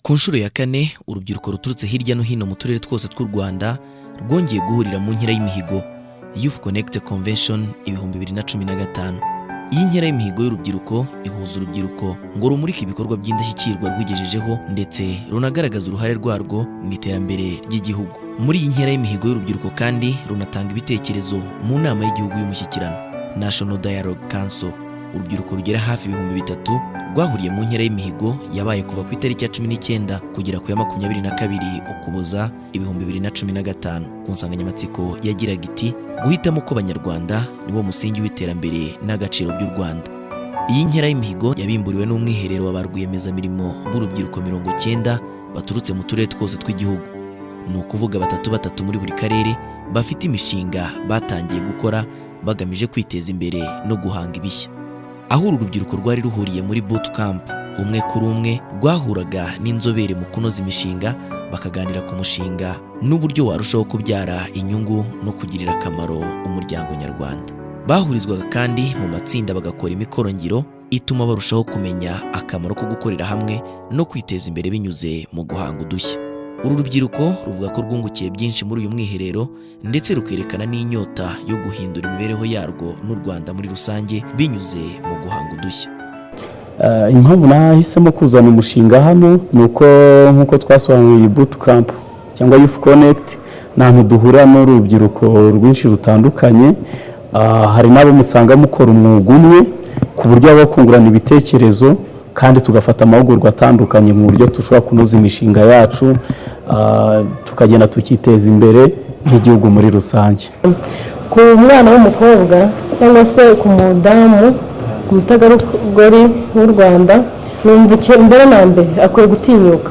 Ku nshuro ya kane, urubyiruko ruturutse hirya no hino mu turere twose tw'u Rwanda rwongeye guhurira mu nkera y'imihigo Youth Connect Convention 2015. Iyi nkera y'imihigo y'urubyiruko ihuza urubyiruko ngo rumurike ibikorwa by'indashyikirwa rwigejejeho, ndetse runagaragaza uruhare rwarwo mu iterambere ry'igihugu. Muri iyi nkera y'imihigo y'urubyiruko kandi runatanga ibitekerezo mu nama y'igihugu y'umushyikirano, National Dialogue Council. Urubyiruko rugera hafi 3000 rwahuriye mu nkera y'imihigo yabaye kuva ku itariki ya 19 kugera ku ya 22 Ukuboza 2015, ku nsanganyamatsiko yagiraga iti: "Guhitamo kw'Abanyarwanda niwo musingi w'iterambere n'agaciro by'u Rwanda." Iyi nkera y'imihigo yabimburiwe n'umwiherero wa ba rwiyemezamirimo b'urubyiruko 90 baturutse mu turere twose tw'igihugu, ni ukuvuga batatu batatu muri buri karere, bafite imishinga batangiye gukora bagamije kwiteza imbere no guhanga ibishya. Aho uru rubyiruko rwari ruhuriye muri boot camp, umwe kuri umwe rwahuraga n'inzobere mu kunoza imishinga, bakaganira ku mushinga n'uburyo warushaho kubyara inyungu no kugirira akamaro umuryango nyarwanda. Bahurizwaga kandi mu matsinda, bagakora imikoro ngiro ituma barushaho kumenya akamaro ko gukorera hamwe no kwiteza imbere binyuze mu guhanga udushya. Uru rubyiruko ruvuga ko rwungukiye byinshi muri uyu mwiherero, ndetse rukerekana n'inyota yo guhindura imibereho yarwo n'u Rwanda muri rusange binyuze mu guhanga udushya. Impamvu nahisemo kuzana umushinga hano ni uko, nk'uko twasobanuye, iyi boot camp cyangwa Youth Connect ni ahantu duhura n'urubyiruko rwinshi rutandukanye. Hari n'abo musanga mukora umwuga umwe, ku buryo habaho kungurana ibitekerezo, kandi tugafata amahugurwa atandukanye mu buryo dushobora kunoza imishinga yacu, tukagenda tukiteza imbere nk'igihugu muri rusange. Ku mwana w'umukobwa cyangwa se ku mudamu, ku mutegarugori w'u Rwanda, numva mbere na mbere akwiye gutinyuka,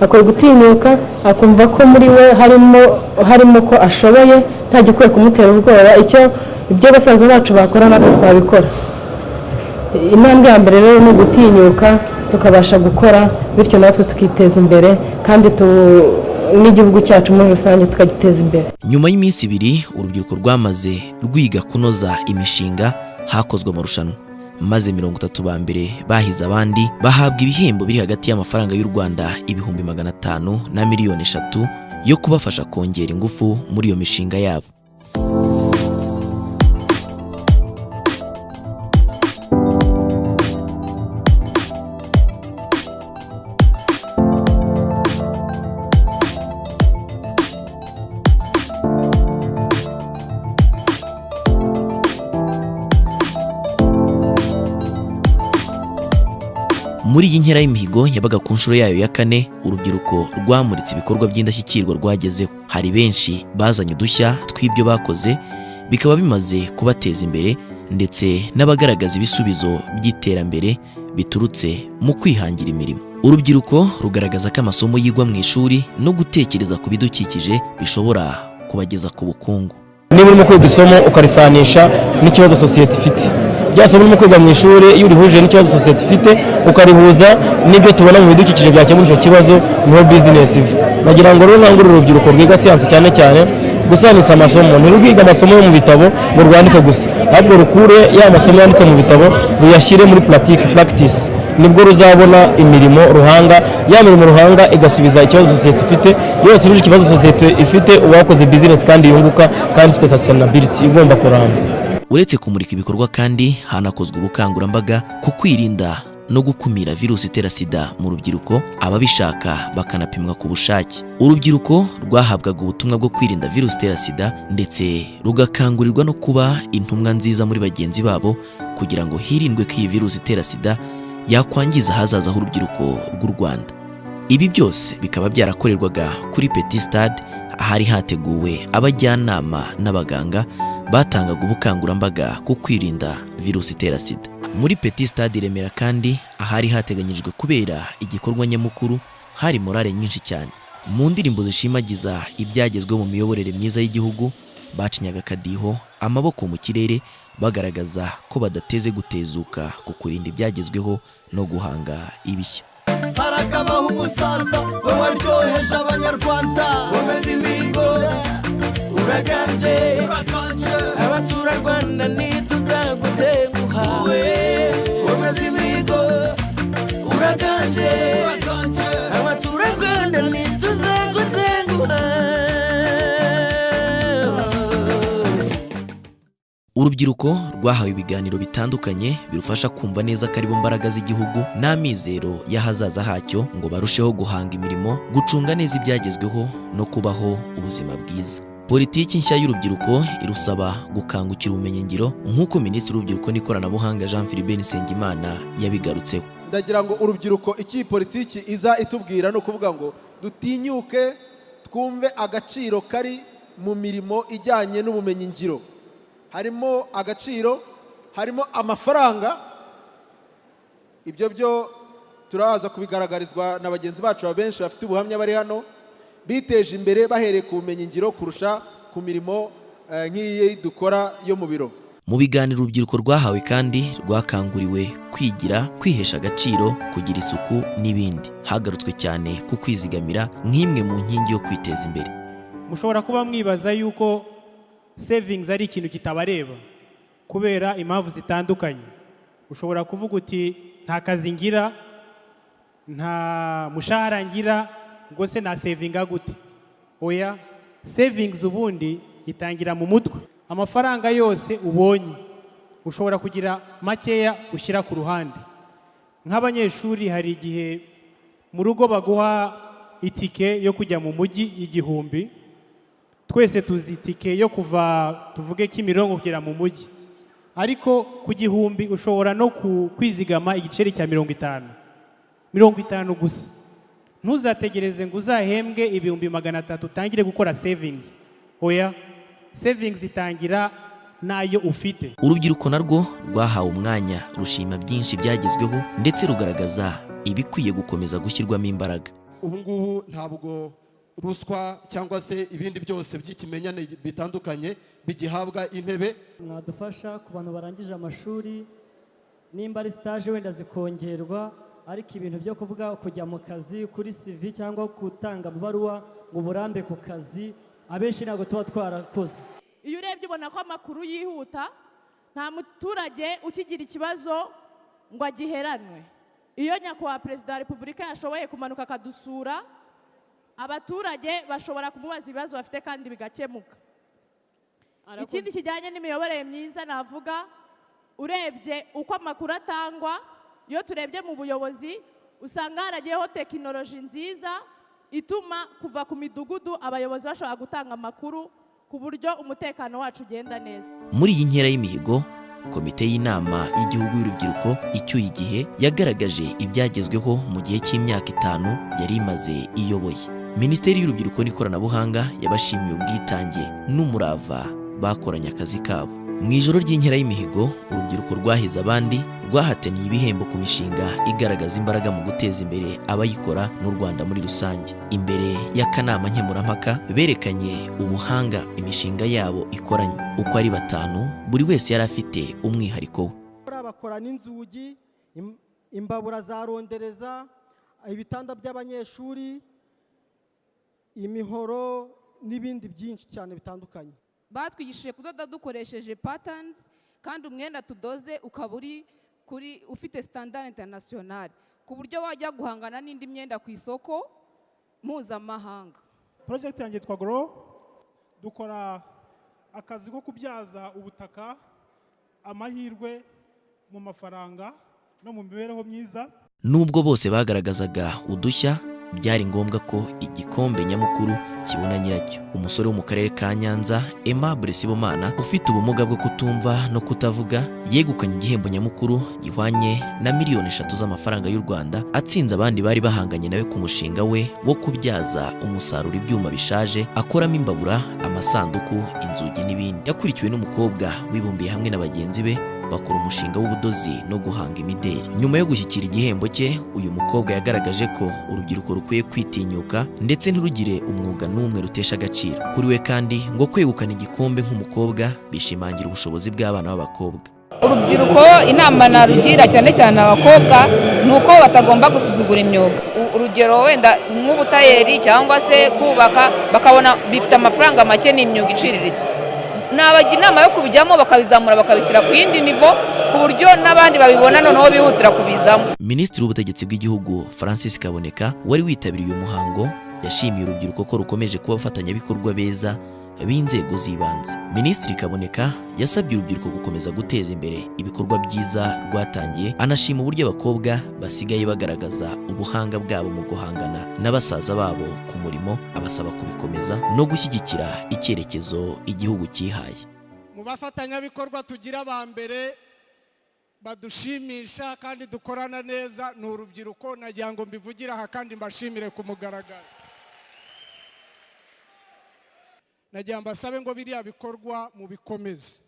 akwiye gutinyuka akumva ko muri we harimo ko ashoboye, nta gikwiye kumutera ubwoba. Icyo ibyo basaza bacu bakora natwe twabikora. Intambwe ya mbere rero ni ugutinyuka, tukabasha gukora, bityo natwe tukiteza imbere kandi n'igihugu cyacu muri rusange tukagiteza imbere. Nyuma y'iminsi 2 urubyiruko rwamaze rwiga kunoza imishinga, hakozwe amarushanwa, maze 30 ba mbere bahize abandi bahabwa ibihembo biri hagati y'amafaranga y'u Rwanda 500,000 na miliyoni 3 yo kubafasha kongera ingufu muri iyo mishinga yabo. Muri iyi nkera y'imihigo yabaga ku nshuro yayo ya kane, urubyiruko rwamuritse ibikorwa by'indashyikirwa rwagezeho. Hari benshi bazanye udushya tw'ibyo bakoze bikaba bimaze kubateza imbere, ndetse n'abagaragaza ibisubizo by'iterambere biturutse mu kwihangira imirimo. Urubyiruko rugaragaza ko amasomo yigwa mu ishuri no gutekereza ku bidukikije bishobora kubageza ku bukungu. Niba urimo kwiga isomo ukarisanisha n'ikibazo sosiyete ifite, rya somo urimo kwiga mu ishuri iyo urihuje n'ikibazo sosiyete ifite, ukarihuza n'ibyo tubona mu bidukikije byakemura icyo kibazo, niho bizinesi iva. Nagira ngo rero nkangurire urubyiruko rwiga siyansi cyane cyane gusanisha amasomo. Ntirwiga amasomo yo mu bitabo ngo rwandike gusa, ahubwo rukure ya masomo yanditse mu bitabo ruyashyire muri pratique, practice. Nibwo ruzabona imirimo ruhanga, ya mirimo ruhanga igasubiza ikibazo sosiyete ifite. Iyo wasubije ikibazo sosiyete ifite, uba wakoze bizinesi kandi yunguka kandi ifite sustainability, igomba kuramba. Uretse kumurika ibikorwa kandi, hanakozwe ubukangurambaga ku kwirinda no gukumira virusi itera SIDA mu rubyiruko, ababishaka bakanapimwa ku bushake. Urubyiruko rwahabwaga ubutumwa bwo kwirinda virusi itera SIDA, ndetse rugakangurirwa no kuba intumwa nziza muri bagenzi babo, kugira ngo hirindwe ko iyi virusi itera SIDA yakwangiza ahazaza h'urubyiruko rw'u Rwanda. Ibi byose bikaba byarakorerwaga kuri Petit Stade, ahari hateguwe abajyanama n'abaganga batangaga ubukangurambaga ku kwirinda virusi itera SIDA. Muri Petit Stade i Remera kandi, ahari hateganyijwe kubera igikorwa nyamukuru, hari morale nyinshi cyane. Mu ndirimbo zishimagiza ibyagezweho mu miyoborere myiza y'igihugu, bacinyaga akadiho, amaboko mu kirere, bagaragaza ko badateze gutezuka ku kurinda ibyagezweho no guhanga ibishya. Harakabaho umusaza we waryoheje Abanyarwanda. Komeza imihigo, uraganje, abaturarwanda ntituzagutenguha we. Komeza imihigo, uraganje. Urubyiruko rwahawe ibiganiro bitandukanye birufasha kumva neza ko aribo mbaraga z'igihugu n'amizero y'ahazaza hacyo, ngo barusheho guhanga imirimo, gucunga neza ibyagezweho no kubaho ubuzima bwiza. Politiki nshya y'urubyiruko irusaba gukangukira ubumenyingiro, nk'uko Minisitiri w'Urubyiruko n'Ikoranabuhanga, Jean Philbert Nsengimana, yabigarutseho. Ndagira ngo urubyiruko, icyo iyi politiki iza itubwira ni ukuvuga ngo dutinyuke, twumve agaciro kari mu mirimo ijyanye n'ubumenyingiro. Harimo agaciro, harimo amafaranga. Ibyo byo turaza kubigaragarizwa na bagenzi bacu benshi bafite ubuhamya bari hano, biteje imbere bahereye ku bumenyingiro kurusha ku mirimo nk'iyi dukora yo mu biro. Mu biganiro urubyiruko rwahawe kandi, rwakanguriwe kwigira, kwihesha agaciro, kugira isuku n'ibindi. Hagarutswe cyane ku kwizigamira nk'imwe mu nkingi yo kwiteza imbere. Mushobora kuba mwibaza yuko savings ari ikintu kitabareba kubera impamvu zitandukanye. Ushobora kuvuga uti: "Nta kazi ngira, nta mushahara ngira, ngo se nasavinga gute?" Oya, savings ubundi itangira mu mutwe. Amafaranga yose ubonye, ushobora kugira makeya ushyira ku ruhande. Nk'abanyeshuri, hari igihe mu rugo baguha itike yo kujya mu mujyi 1000. Twese tuzi itike yo kuva, tuvuge, Kimironko kugera mu mujyi, ariko ku 1000 ushobora no kwizigama igiceri cya 50, 50 gusa. Ntuzategereze ngo uzahembwe 300,000 utangire gukora savings. Oya, savings itangira n'ayo ufite. Urubyiruko narwo rwahawe umwanya, rushima byinshi byagezweho, ndetse rugaragaza ibikwiye gukomeza gushyirwamo imbaraga. Ubu ngubu ntabwo ruswa cyangwa se ibindi byose by'ikimenyane bitandukanye bigihabwa intebe. Mwadufasha ku bantu barangije amashuri, nimba ari stage wenda zikongerwa, ariko ibintu byo kuvuga kujya mu kazi kuri CV cyangwa gutanga amabaruwa ngo uburambe ku kazi, abenshi ntabwo tuba twarakoze. Iyo urebye ubona ko amakuru yihuta, nta muturage ukigira ikibazo ngo agiheranwe. Iyo Nyakubahwa Perezida wa Repubulika yashoboye kumanuka akadusura, abaturage bashobora kumubaza ibibazo bafite kandi bigakemuka. Ikindi kijyanye n'imiyoborere myiza navuga, urebye uko amakuru atangwa, iyo turebye mu buyobozi usanga haragiyeho tekinoloji nziza ituma kuva ku midugudu abayobozi bashobora gutanga amakuru ku buryo umutekano wacu ugenda neza. Muri iyi nkera y'imihigo, komite y'inama y'igihugu y'urubyiruko icyuye igihe yagaragaje ibyagezweho mu gihe cy'imyaka 5 yari imaze iyoboye. Minisiteri y'Urubyiruko n'Ikoranabuhanga yabashimiye ubwitange n'umurava bakoranye akazi kabo. Mu ijoro ry'inkera y'imihigo, urubyiruko rwahize abandi rwahataniye ibihembo ku mishinga igaragaza imbaraga mu guteza imbere abayikora n'u Rwanda muri rusange. Imbere y'akanama nkemurampaka berekanye ubuhanga imishinga yabo ikoranye. Uko ari batanu, buri wese yari afite umwihariko we. Bakora n'inzugi, imbabura za rondereza, ibitanda by'abanyeshuri, imihoro n'ibindi byinshi cyane bitandukanye. Batwigishije kudoda dukoresheje patterns, kandi umwenda tudoze ukaba uri kuri ufite standard international, ku buryo wajya guhangana n'indi myenda ku isoko mpuzamahanga. Project yanjye yitwa Grow. Dukora akazi ko kubyaza ubutaka amahirwe mu mafaranga no mu mibereho myiza. Nubwo bose bagaragazaga udushya, byari ngombwa ko igikombe nyamukuru kibona nyiracyo. Umusore wo mu karere ka Nyanza, Aimable Sibomana, ufite ubumuga bwo kutumva no kutavuga, yegukanye igihembo nyamukuru gihwanye na miliyoni 3 z'amafaranga y'u Rwanda, atsinze abandi bari bahanganye nawe ku mushinga we wo kubyaza umusaruro ibyuma bishaje akoramo imbabura, amasanduku, inzugi n'ibindi. Yakurikiwe n'umukobwa wibumbiye hamwe na bagenzi be bakora umushinga w'ubudozi no guhanga imideli. Nyuma yo gushyikira igihembo cye, uyu mukobwa yagaragaje ko urubyiruko rukwiye kwitinyuka ndetse ntirugire umwuga n'umwe rutesha agaciro. Kuri we kandi, ngo kwegukana igikombe nk'umukobwa bishimangira ubushobozi bw'abana b'abakobwa. Urubyiruko, inama narugira cyane cyane abakobwa, ni uko batagomba gusuzugura imyuga. Urugero wenda nk'ubutayeri cyangwa se kubaka, bakabona bifite amafaranga make, ni imyuga iciriritse. Nabagira inama yo kubijyamo, bakabizamura, bakabishyira ku yindi niveau, ku buryo n'abandi babibona noneho bihutira kubizamo. Minisitiri w'Ubutegetsi bw'Igihugu, Francis Kaboneka, wari witabiriye uyu muhango, yashimiye urubyiruko ko rukomeje kuba abafatanyabikorwa beza b'inzego z'ibanze. Minisitiri Kaboneka yasabye urubyiruko gukomeza guteza imbere ibikorwa byiza rwatangiye, anashima uburyo abakobwa basigaye bagaragaza ubuhanga bwabo mu guhangana na basaza babo ku murimo, abasaba kubikomeza no gushyigikira icyerekezo igihugu cyihaye. Mu bafatanyabikorwa tugira ba mbere badushimisha kandi dukorana neza ni urubyiruko. Nagira ngo mbivugire aha kandi mbashimire ku mugaragaro. Nagira mbasabe ngo biriya bikorwa mubikomeze,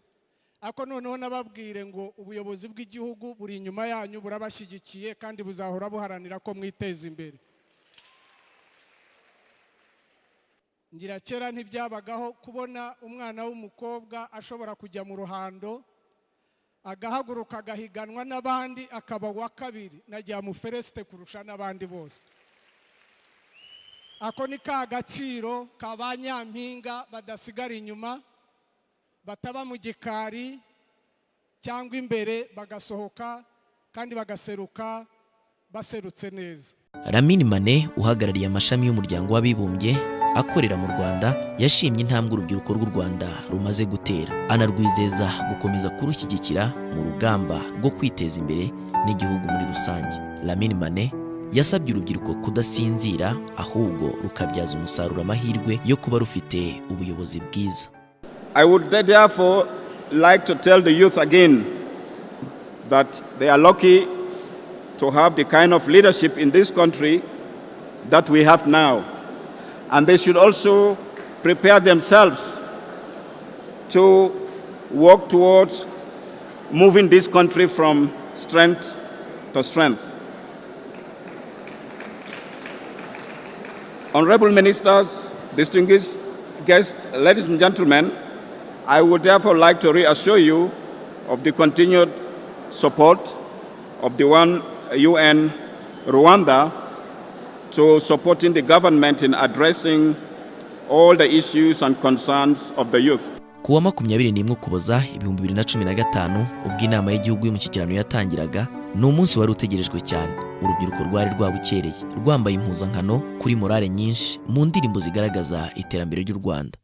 ariko noneho nababwire ngo ubuyobozi bw'igihugu buri inyuma yanyu, burabashyigikiye kandi buzahora buharanira ko mwiteza imbere. Ngira kera ntibyabagaho kubona umwana w'umukobwa ashobora kujya mu ruhando, agahaguruka, agahiganwa n'abandi, akaba uwa kabiri. Nagira mufelicite kurusha n'abandi bose. Ako ni ka gaciro ka ba nyampinga badasigara inyuma, bataba mu gikari cyangwa imbere, bagasohoka kandi bagaseruka baserutse neza. Lamine Mane, uhagarariye amashami y'Umuryango w'Abibumbye akorera mu Rwanda, yashimye intambwe urubyiruko rw'u Rwanda rumaze gutera, anarwizeza gukomeza kurushyigikira mu rugamba rwo kwiteza imbere n'igihugu muri rusange. Lamine Mane yasabye urubyiruko kudasinzira, ahubwo rukabyaza umusaruro amahirwe yo kuba rufite ubuyobozi bwiza. I would therefore like to tell the youth again that they are lucky to have the kind of leadership in this country that we have now. And they should also prepare themselves to work towards moving this country from strength to strength. Honorable ministers, distinguished guests, ladies and gentlemen, I would therefore like to reassure you of the continued support of the One UN Rwanda to supporting the government in addressing all the issues and concerns of the youth. Ku wa 21 Ukuboza 2015, ubwo Inama y'Igihugu y'Umushyikirano yatangiraga, ni umunsi wari utegerejwe cyane. Urubyiruko rwari rwabukereye, rwambaye impuzankano, kuri morale nyinshi, mu ndirimbo zigaragaza iterambere ry'u Rwanda.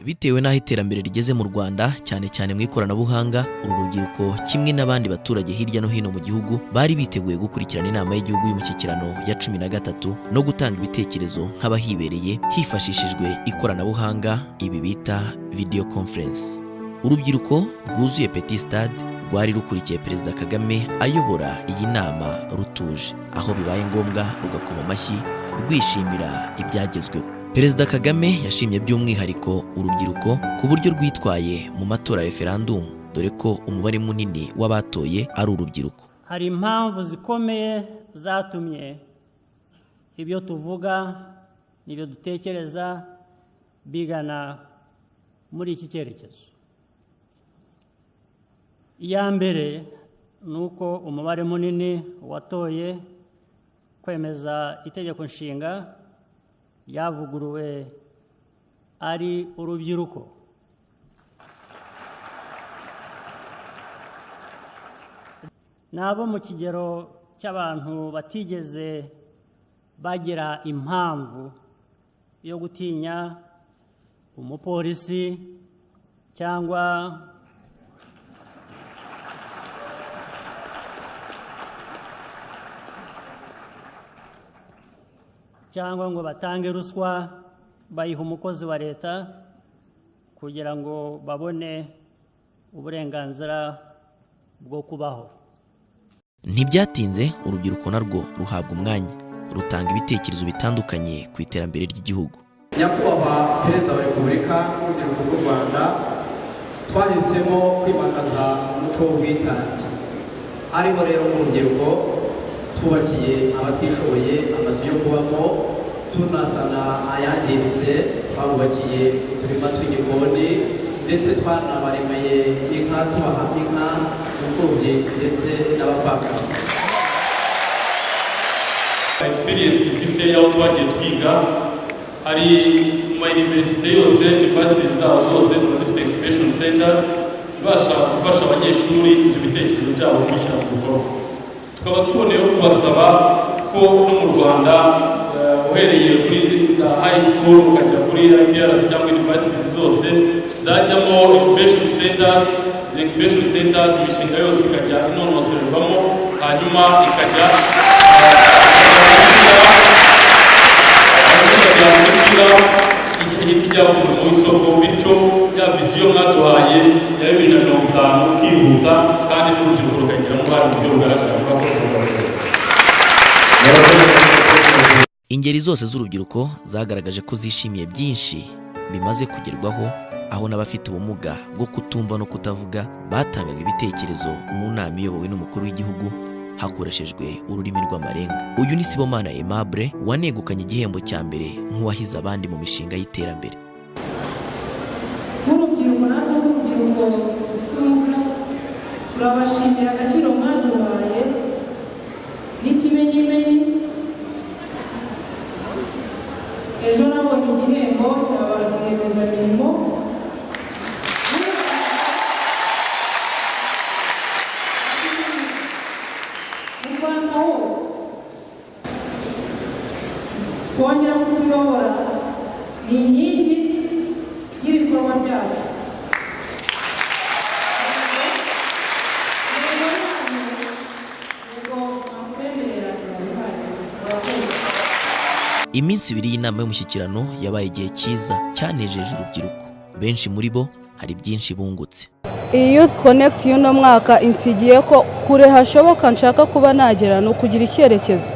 Bitewe n'aho iterambere rigeze mu Rwanda, cyane cyane mu ikoranabuhanga, uru rubyiruko kimwe n'abandi baturage hirya no hino mu gihugu bari biteguye gukurikirana Inama y'Igihugu y'Umushyikirano ya 13 no gutanga ibitekerezo nk'abahibereye hifashishijwe ikoranabuhanga, ibi bita video conference. Urubyiruko rwuzuye Petit Stade rwari rukurikiye Perezida Kagame ayobora iyi nama rutuje, aho bibaye ngombwa rugakoma amashyi rwishimira ibyagezweho. Perezida Kagame yashimye by'umwihariko urubyiruko ku buryo rwitwaye mu matora ya referandumu, dore ko umubare munini w'abatoye ari urubyiruko. Hari impamvu zikomeye zatumye ibyo tuvuga n'ibyo dutekereza bigana muri iki cyerekezo. Iya mbere ni uko umubare munini watoye kwemeza Itegeko Nshinga ryavuguruwe ari urubyiruko. N'abo mu kigero cy'abantu batigeze bagira impamvu yo gutinya umupolisi cyangwa ngo batange ruswa bayiha umukozi wa leta kugira ngo babone uburenganzira bwo kubaho. Ntibyatinze, urubyiruko narwo ruhabwa umwanya, rutanga ibitekerezo bitandukanye ku iterambere ry'igihugu. Nyakubahwa Perezida wa Repubulika, nk'urubyiruko rw'u Rwanda Twahisemo kwimakaza umuco w'ubwitange. Hariho rero nk'urubyiruko twubakiye abatishoboye amazu yo kubamo, tunasana ayangiritse, twabubakiye uturima tw'igikoni, ndetse twanabaremeye inka, tubaha inka, imfubyi ndetse n'abapfakazi. Experience dufite y'aho twagiye twiga, hari mu ma université yose, university zaho zose ziba zifite incubation centers ibasha gufasha abanyeshuri ibyo bitekerezo byabo kubishyira mu bikorwa. Tukaba tuboneyeho kubasaba ko no mu Rwanda, uhereye kuri za high school ukajya kuri IPRC cyangwa universities zose, zajyamo incubation centers. Izo incubation centers, imishinga yose ikajya inonosorerwamo, hanyuma ikajya gushyira ihita ijya ku murimo w'isoko, bityo ya vision mwaduhaye ya 2050 ukihuta, kandi n'urubyiruko rukayigiramo uruhare mu buryo bugaragara. Murakoze. Ingeri zose z'urubyiruko zagaragaje ko zishimiye byinshi bimaze kugerwaho, aho n'abafite ubumuga bwo kutumva no kutavuga batangaga ibitekerezo mu nama iyobowe n'umukuru w'igihugu hakoreshejwe ururimi rw'amarenga. Uyu ni Sibomana Aimable wanegukanye igihembo cya mbere nk'uwahize abandi mu mishinga y'iterambere. Nk'urubyiruko, natwe nk'urubyiruko rufite ubumuga, turabashimira agaciro mwaduhaye n'ikimenyimenyi. Ejo nabonye igihembo cya ba rwiyemezamirimo. Mu Rwanda hose, kongera kutuyobora ni inkingi y'ibikorwa byacu. Intego yanyu ubwo mwakwemerera irabihari. Murakoze. Iminsi 2 y'inama y'umushyikirano yabaye igihe cyiza cyanejeje urubyiruko. Benshi muri bo hari byinshi bungutse. Iyi Youth Connect y'uno mwaka insigiye ko kure hashoboka nshaka kuba nagera ni ukugira icyerekezo.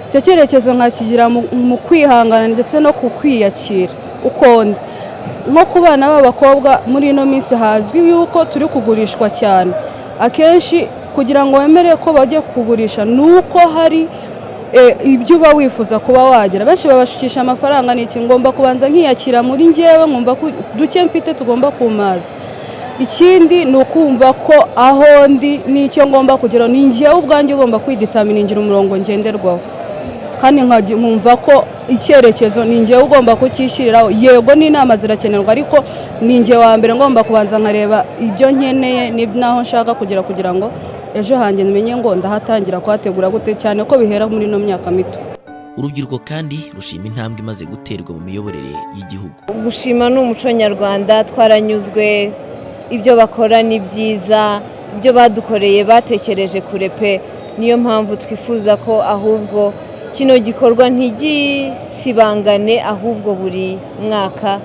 Icyo cyerekezo nkakigira mu kwihangana ndetse no ku kwiyakira uko ndi. Nko ku bana b'abakobwa, muri ino minsi hazwi yuko turi kugurishwa cyane. Akenshi kugira ngo wemere ko bajya kugurisha ni uko hari ibyo uba wifuza kuba wagira. Benshi babashukisha amafaranga. Ni iki ngomba kubanza nkiyakira muri njyewe, nkumva ko duke mfite tugomba kumaza. Ikindi ni ukumva ko aho ndi n'icyo ngomba kugeraho ni njyewe ubwanjye ugomba kwideterminingira umurongo ngenderwaho, kandi nkumva ko icyerekezo ni njyewe ugomba kucyishyiriraho. Yego, n'inama zirakenerwa, ariko ni njye wa mbere ngomba kubanza nkareba ibyo nkeneye n'aho nshaka kugera, kugira ngo ejo hanjye menye ngo ndahatangira kuhategura gute, cyane ko bihera muri ino myaka mito. Urubyiruko kandi rushima intambwe imaze guterwa mu miyoborere y'igihugu. Gushima ni umuco nyarwanda. Twaranyuzwe, ibyo bakora ni byiza, ibyo badukoreye batekereje kure pe. Niyo mpamvu twifuza ko ahubwo kino gikorwa ntigisibangane, ahubwo buri mwaka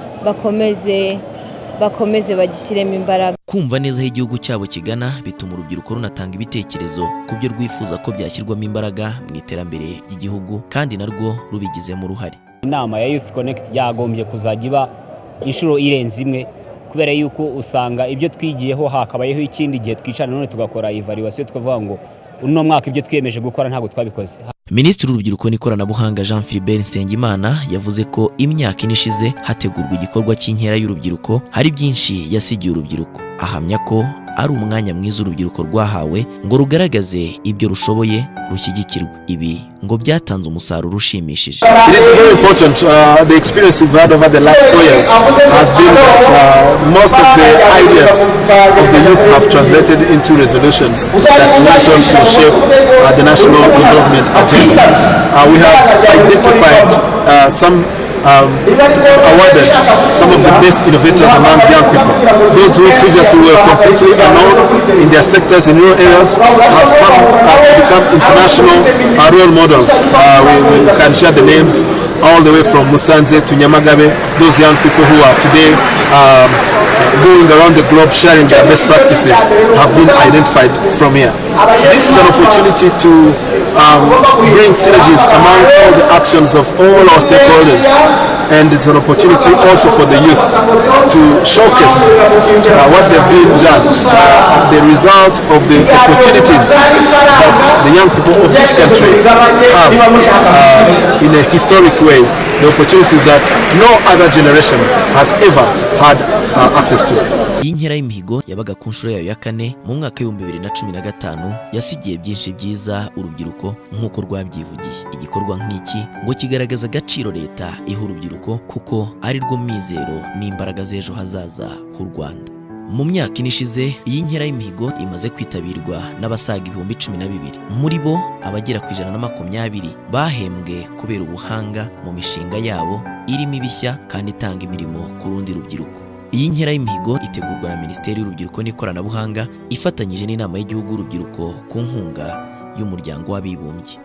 bakomeze bagishyiremo imbaraga. Kumva neza aho igihugu cyabo kigana bituma urubyiruko runatanga ibitekerezo ku byo rwifuza ko byashyirwamo imbaraga mu iterambere ry'igihugu, kandi narwo rubigizemo uruhare. Inama ya Youth Connect yagombye kuzajya iba inshuro irenze imwe, kubera yuko usanga ibyo twigiyeho hakabayeho ikindi gihe twicara none tugakora evaluation, tukavuga ngo uno mwaka ibyo twiyemeje gukora ntabwo twabikoze. Minisitiri w'Urubyiruko n'Ikoranabuhanga Jean Philbert Nsengimana yavuze ko imyaka 4 ishize hategurwa igikorwa cy'inkera y'urubyiruko hari byinshi yasigiye urubyiruko. Ahamya ko ari umwanya mwiza urubyiruko rwahawe ngo rugaragaze ibyo rushoboye, rushyigikirwe. Ibi ngo byatanze umusaruro ushimishije. It is very important. The experience we've had over the last 4 years has been that most of the ideas of the youth have translated into resolutions that went on to shape the national development agenda. We have identified some, awarded some of the best innovators among young people. Those who previously were completely unknown in their sectors in rural areas have come to become international role models. We can share the names all the way from Musanze to Nyamagabe, those young people who are today going around the globe sharing their best practices have been identified from here. This is an opportunity to bring synergies among all the actions of all our stakeholders. And it's an opportunity also for the youth to showcase what they've been done, the result of the opportunities that the young people of this country have in a historic way, the opportunities that no other generation has ever had access to. Iyi nkera y'imihigo yabaga ku nshuro yayo ya kane mu mwaka w'2015 yasigiye byinshi byiza urubyiruko nk'uko rwabyivugiye. Igikorwa nk'iki ngo kigaragaza agaciro leta iha urubyiruko, kuko ari rwo mizero n'imbaraga z'ejo hazaza h'u Rwanda. Mu myaka 4 ishize, iyi nkera y'imihigo imaze kwitabirwa n'abasaga 12,000. Muri bo, abagera ku 120 bahembwe kubera ubuhanga mu mishinga yabo irimo ibishya kandi itanga imirimo ku rundi rubyiruko. Iyi nkera y'imihigo itegurwa na Minisiteri y'Urubyiruko n'Ikoranabuhanga ifatanyije n'Inama y'Igihugu y'Urubyiruko ku nkunga y'Umuryango w'Abibumbye.